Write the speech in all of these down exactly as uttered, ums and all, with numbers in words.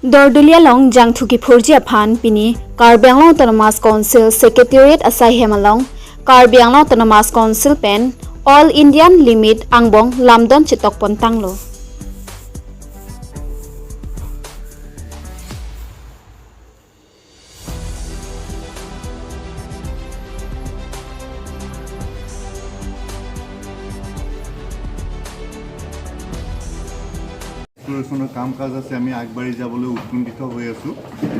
Dorduli along jangthu kiphurji aphan pini Karbi Anglong Autonomous Council Secretariat asaihem along Karbi Anglong Autonomous Council pen All Indian Limit angbong lamdon chetokpon tanglo. এক্সপ্লৰেশ্যনৰ কাম কাজ আছে, আমি আগবাঢ়ি যাবলৈ উৎকণ্ঠিত হৈ আছোঁ।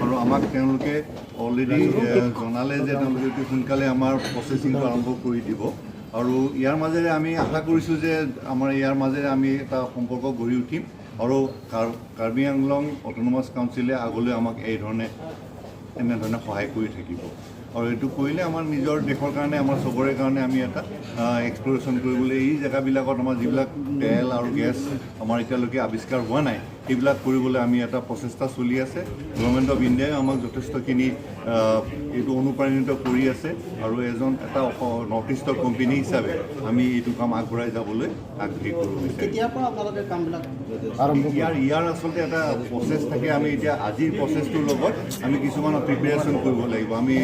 আৰু আমাক তেওঁলোকে অলৰেডি জনালে যে তেওঁলোকে অতি সোনকালে আমাৰ প্ৰচেচিংটো আৰম্ভ কৰি দিব। আৰু ইয়াৰ মাজেৰে আমি আশা কৰিছোঁ যে আমাৰ ইয়াৰ মাজেৰে আমি এটা সম্পৰ্ক গঢ়ি উঠিম। আৰু কাৰ- কাৰ্বি আংলং অট'নমাছ কাউন্সিলে আগলৈ আমাক এই ধৰণে, এনেধৰণে সহায় কৰি থাকিব। আৰু এইটো কৰিলে আমাৰ নিজৰ দেশৰ কাৰণে, আমাৰ চবৰে কাৰণে আমি এটা এক্সপ্লৰেশ্যন কৰিবলৈ, এই জেগাবিলাকত আমাৰ যিবিলাক তেল আৰু গেছ আমাৰ এতিয়ালৈকে আৱিষ্কাৰ হোৱা নাই, সেইবিলাক কৰিবলৈ আমি এটা প্ৰচেষ্টা চলি আছে। গভৰ্ণমেণ্ট অফ ইণ্ডিয়াই আমাক যথেষ্টখিনি আহ, এইটো অনুপ্ৰাণিত কৰি আছে। আৰু এজন এটা নৰ্থ ইষ্টৰ কোম্পানী হিচাপে আমি এইটো কাম আগবঢ়াই যাবলৈ আগ্ৰহী কৰোঁ। কেতিয়াৰ পৰা আপোনালোকে কামবিলাক ইয়াৰ ইয়াৰ আচলতে এটা প্ৰচেছ থাকে। আমি এতিয়া আজিৰ প্ৰচেছটোৰ লগত আমি কিছুমান প্ৰিপেৰেশ্যন কৰিব লাগিব। আমি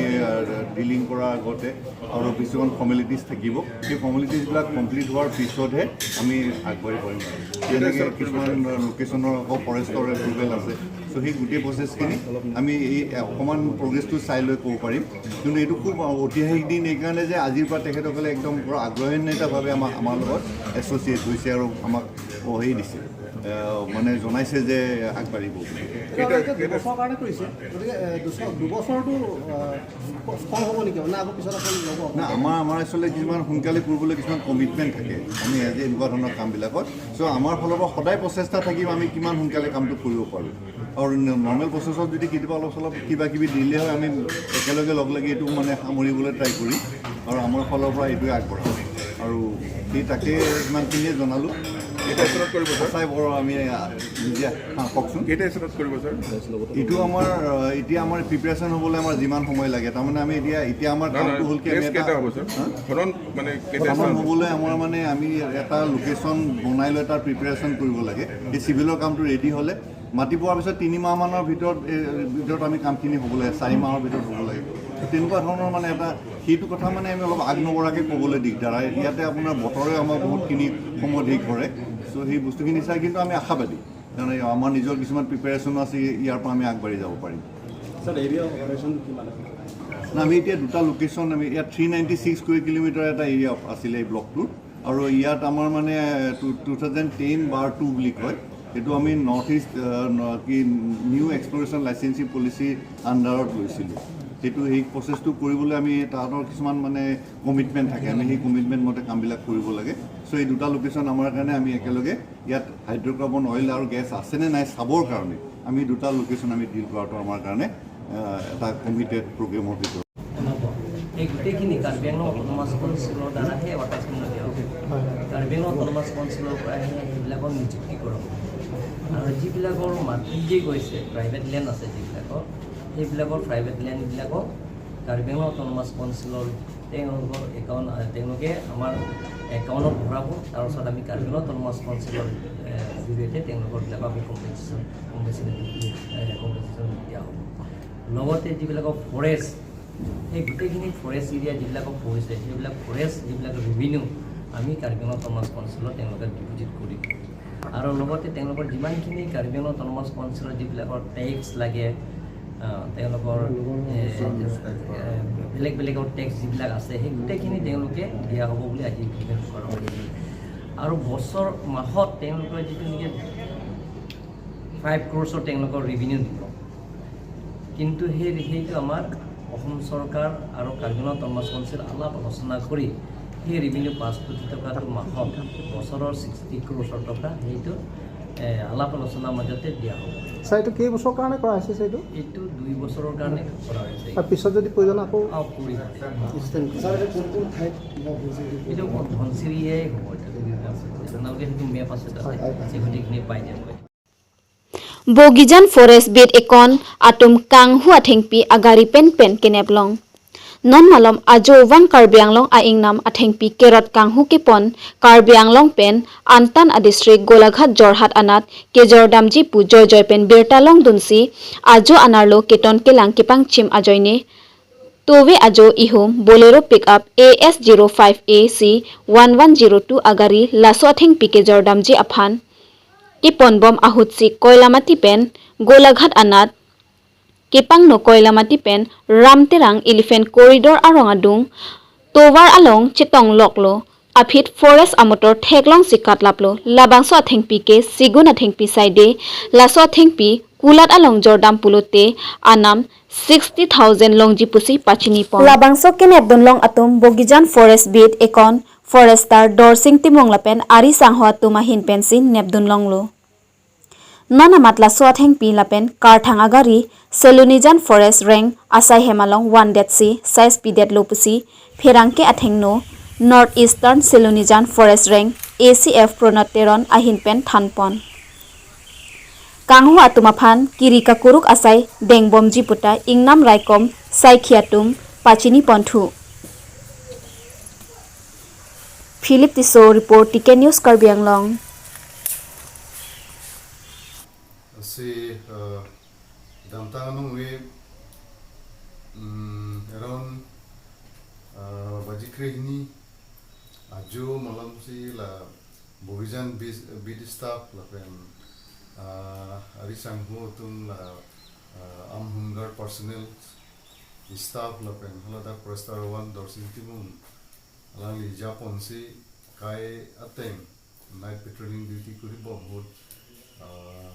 ডিলিং কৰাৰ আগতে আৰু কিছুমান ফৰ্মেলিটিজ থাকিব। সেই ফৰ্মেলিটিজবিলাক কমপ্লিট হোৱাৰ পিছতহে আমি আগবাঢ়ি পাৰিম। যেনেকৈ কিছুমান লোকেশ্যনৰ আকৌ ফৰেষ্টৰ এপ্ৰুভেল আছে। চ' সেই গোটেই প্ৰচেছখিনি আমি এই অকণমান প্ৰগ্ৰেছটো চাই লৈ ক'ব পাৰিম। কিন্তু এইটো খুব ঐতিহাসিক দিন এইকাৰণে যে আজিৰ পৰা তেখেতসকলে একদম পূৰা আগ্ৰহান্বিতভাৱে আমাৰ আমাৰ লগত এছ'চিয়েট হৈছে আৰু আমাক হেৰি দিছে, মানে জনাইছে যে আগবাঢ়িব বুলি। দুবছৰ কাৰণে কৰিছে, গতিকে দুবছৰটো ফল হ'ব নেকি? না, আকৌ পিছত আকৌ ল'ব? না, আমাৰ আমাৰ আচলতে কিছুমান সোনকালে কৰিবলৈ কিছুমান কমিটমেণ্ট থাকে। আমি আজি এনেকুৱা ধৰণৰ কামবিলাকত, চ' আমাৰ ফালৰ পৰা সদায় প্ৰচেষ্টা থাকিব আমি কিমান সোনকালে কামটো কৰিব পাৰোঁ। আৰু নৰ্মেল প্ৰচেছত যদি কেতিয়াবা অলপ চলপ কিবা কিবি দিলে হয়, আমি একেলগে লগ লাগি এইটো মানে সামৰিবলৈ ট্ৰাই কৰিম। আৰু আমাৰ ফালৰ পৰা এইটোৱে আগবঢ়াম। আৰু সেই তাকে ইমানখিনিয়ে জনালোঁ। কেতিয়া ষ্টাৰ্ট কৰিব ছাৰ? চাই বৰ আমি নিজে, হা, কওকচোন। কেতিয়া ষ্টাৰ্ট কৰিব ছাৰ? এইটো আমাৰ এতিয়া আমাৰ প্ৰিপেৰেশ্যন হ'বলৈ আমাৰ যিমান সময় লাগে, তাৰমানে আমি এতিয়া এতিয়া আমাৰ কামটো হ'ল কি, আমি কেতিয়া হ'ব ছাৰ? খনন মানে কেতিয়া খনন হ'বলৈ আমাৰ মানে আমি এটা লোকেশ্যন বনাই লৈ তাৰ প্ৰিপেৰেশ্যন কৰিব লাগে। এই চিভিলৰ কামটো ৰেডি হ'লে মাটি পোৱাৰ পিছত তিনিমাহমানৰ ভিতৰত ভিতৰত আমি কামখিনি হ'ব লাগে, চাৰি মাহৰ ভিতৰত হ'ব লাগে। তেনেকুৱা ধৰণৰ মানে এটা সেইটো কথা মানে আমি অলপ আগনবৰাকৈ ক'বলৈ দিগদাৰ হয়। ইয়াতে আপোনাৰ বতৰে আমাক বহুতখিনি সময় হেৰি কৰে। চ' সেই বস্তুখিনি চাই কিন্তু আমি আশাবাদী, কাৰণ আমাৰ নিজৰ কিছুমান প্ৰিপেৰেশ্যনো আছে, ইয়াৰ পৰা আমি আগবাঢ়ি যাব পাৰিম। ছাৰ, এৰিয়া অপাৰেশ্যন কিমান আছে? আমি এতিয়া দুটা লোকেশ্যন, আমি ইয়াত three ninety six square kilometre এটা এৰিয়া আছিলে এই ব্লকটোৰ। আৰু ইয়াত আমাৰ মানে টু টু থাউজেণ্ড টেন বাৰ টু বুলি কয়, এইটো আমি নৰ্থ ইষ্ট কি নিউ এক্সপ্লৰেশ্যন লাইচেঞ্চিং পলিচিৰ আণ্ডাৰত লৈছিলোঁ। সেইটো সেই প্ৰচেছটো কৰিবলৈ আমি তাহাঁতৰ কিছুমান মানে কমিটমেণ্ট থাকে, আমি সেই কমিটমেণ্ট মতে কামবিলাক কৰিব লাগে। চ' এই দুটা লোকেশ্যন আমাৰ কাৰণে আমি একেলগে ইয়াত হাইড্ৰ'কাৰ্বন অইল আৰু গেছ আছেনে নাই চাবৰ কাৰণে আমি দুটা লোকেশ্যন আমি ডিল কৰাটো আমাৰ কাৰণে এটা কমিটেড প্ৰগ্ৰেমৰ ভিতৰত। এই গোটেইখিনি কাৰ্বি আংলং অট'নমাছ কাউন্সিলৰ দ্বাৰাহে এডভাৰটাইজমেণ্ট দিয়া হ'ব। কাৰ্বি আংলং অট'নমাছ কাউন্সিলৰ পৰাহে সেইবিলাকৰ নিযুক্তি কৰা হ'ব। আৰু যিবিলাকৰ মাটি যে গৈছে, প্ৰাইভেট লেণ্ড আছে যিবিলাকৰ, সেইবিলাকৰ প্ৰাইভেট লেণ্ডবিলাকক কাৰ্বি আংলং অট'নমাছ কাউন্সিলৰ তেওঁলোকৰ একাউণ্ট, তেওঁলোকে আমাৰ একাউণ্টত ভৰাব। তাৰপিছত আমি কাৰ্বি আংলং অট'নমাছ কাউন্সিলৰ জৰিয়তে তেওঁলোকৰবিলাকক আমি কম্পেনচেশ্যন কম্পেনচেশ্যন কম্পেনচেশ্যন দিয়া হ'ব। লগতে যিবিলাকৰ ফৰেষ্ট, সেই গোটেইখিনি ফৰেষ্ট এৰিয়া যিবিলাকক কৈছে, সেইবিলাক ফৰেষ্ট যিবিলাক ৰেভিনিউ আমি কাৰ্বি আংলং অট'নমাছ কাউন্সিলত তেওঁলোকে ডিপজিট কৰি দিম। আৰু লগতে তেওঁলোকৰ যিমানখিনি কাৰ্বি আংলং অট'নমাছ কাউন্সিলৰ যিবিলাকৰ টেক্স লাগে, আহ, তেওঁলোকৰ এ, এ, বেলেগ বেলেগৰ টেক্স যিবিলাক আছে, সেই গোটেইখিনি তেওঁলোকে দিয়া হ'ব বুলি আজি এগ্ৰিমেণ্ট কৰা হৈছে। আৰু বছৰ মাহত তেওঁলোকৰ যিটো নেকি ফাইভ ক্ৰ'ৰ্ছৰ তেওঁলোকৰ ৰেভিনিউ দিব। কিন্তু সেই সেইটো আমাৰ অসম চৰকাৰ আৰু কাৰ্বি আংলং অট'নমাছ কাউন্সিল আলাপ আলোচনা কৰি সেই ৰেভিনিউ পাঁচ কোটি টকাটো মাহত বছৰৰ ছিক্সটি ক্ৰ'ৰ্ছৰ টকা সেইটো এ, আলাপ আলোচনাৰ মাজতে দিয়া হ'ব। ছাৰ, এইটো কেইবছৰৰ কাৰণে কৰা হৈছে ছাৰ এইটো? এইটো দুই বছৰৰ কাৰণে কৰা হৈছে। আৰু পিছত যদি প্ৰয়োজন আকৌ অ, কৰিব। ছাৰ, এইটো কোন কোন ঠাইত কিবা হৈছে? এইটো ধনশিৰিয়ে হ'ব, আপোনালোকে সেইটো মেপ আছে তাতে, সেই গোটেইখিনি পাই যাব। Bogijan Forest Beat ekon atum kanghu athengpi agari pen pen kenep long. Non malom ajo vang Karbi Anglong a-ingnam athengpi kerot kanghu kepon Karbi Anglong pen antan a-district Golaghat Jorhat anat kejordamji pu joijoi pen birta longdunsi ajo anerlo keton kelang kepangchim ajoine tove ajo ihum Bolero pickup A S zero five A C one one zero two agari laso athengpi kejordamji aphan keponbom ahutsi Koilamati pen Golaghat anat kepangno Koilamati pen Ramterang Elephant Corridor arong adung tovar along chetongloklo. Aphi forest amotor theklongsi katlaplo. Labangso athengpi ke segun athengpi saide. Laso athengpi kulat along jordam pulote anam sixty thousand longji pusi pachinipon. Labangso kenepdunlong atum Bogijan Forest Beat ekon Forester Dorsing Timung lapen ari sangho atum ahin pensi nepdunlonglo. Non amat laso athengpi lapen karthang agari Selunijan Forest Range asai hem along vandetsi size pidetlo pusi pherangke athengno North Eastern Selunijan Forest Range A C F Pranot Teron ahin pen thanpon. Kanghu atum aphan kiri kakuruk asai dengbomji puta ingnam raikom saikhi atum pachiniponthu. Philip Tisso report, T K News Karbi Anglong. Lasi, uh, damtang anong ve, mm, around, uh, baji krehini ajo malomsi la Bogijan beat, beat staff lapen, uh, ari sangho atum la, uh, armed home guard personnel staff lapen haladak Forester one Dorsing Timung alangli japonsi kai ateng night patrolling duty kuribom ahut, ah,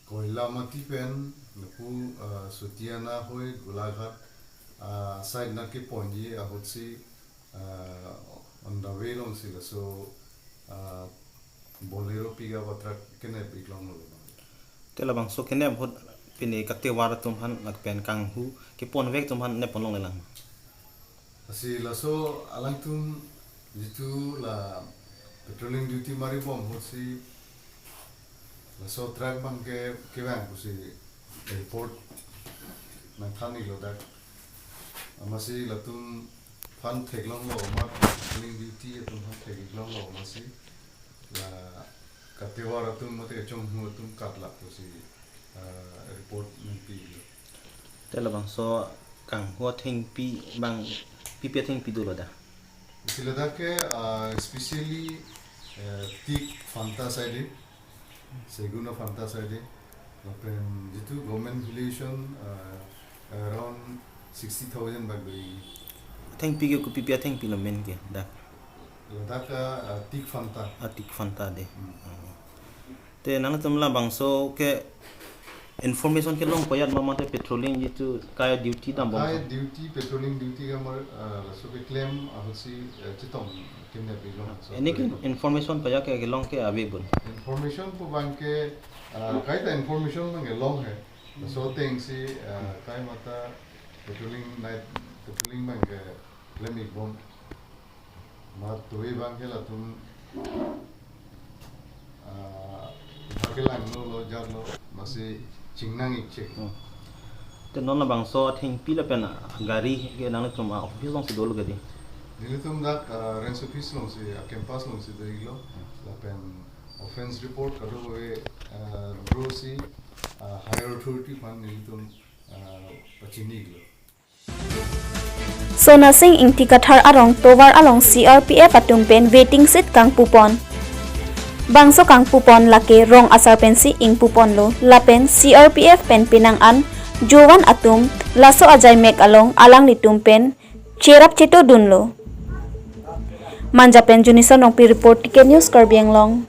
Koilamati pen lapu, ah, Sutiana hoi Golaghat, ah, side nat keponji ahutsi, ah, on the way alongsi laso, ah, Bolero pickup atruck kenep iklonglo. Te labangso kenep ahut pini katovar atum aphan lapen kanghu keponvek atum aphan nepponlonglelang. Lasi laso alangtum jitu la patrolling duty maribom ahutsi laso truck abangke kevang pusi report nangthanlo dak. Amatsi latum aphan theklonglo amat patrolling duty atum aphan theklonglo amatsi la katovar atum mate kachonghu atum katlak pusi, ah, report nangpilo. Te labangso kanghu athengpi abang pipi athengpi dolo da? Isi ladak ke, ah, especially, eh, teak phanta saide, segun aphanta saide, lapen jitu government valuation, ah, around sixty thousand bak doi. Athengpi ke kopipi athengpi lo main ke dak? Ladak ke, ah, teak phanta. Ah, teak phanta de. Hmm. Oh. Te nangtum labangso ke information kelong koyat ma mate patrolling jitu kai duty dambom? Kai so duty, patrolling duty ke amar, ah, laso keklem ahutsi, eh, chetong kemya bilong. So, ini ke patrolling information koyat ke kelong ke ave bun? Information pu abangke, ah, kaita information abangke long he. So, hmm, atengsi, ah, kai mata patrolling night, patrolling abangke klem ikbom. Amat tui abangke latum, ah, bhakilangno lo jarlo, amatsi chingnang ikchek. Hmm. Te non labangso athengpi lapen gari ke nangtum a-office alongsi dolo ke di? Nelitum dak, ah, range office alongsi, ah, campus alongsi do-iklo, lapen offence report kadokave, ah, drosi, ah, higher authority aphan nelitum, ah, pachini-iklo. Sonasing Ingti Kathar arong tovar along C R P F atum pen waiting shed kangpupon. Bangso kangpupon lake rong asar pensi ingpuponlo lapen C R P F pen pinang an jowan atum laso ajaimek along alanglitum pen cherap chetodunlo. Manja pen Junison Rongpi report, T K News Karbi Anglong.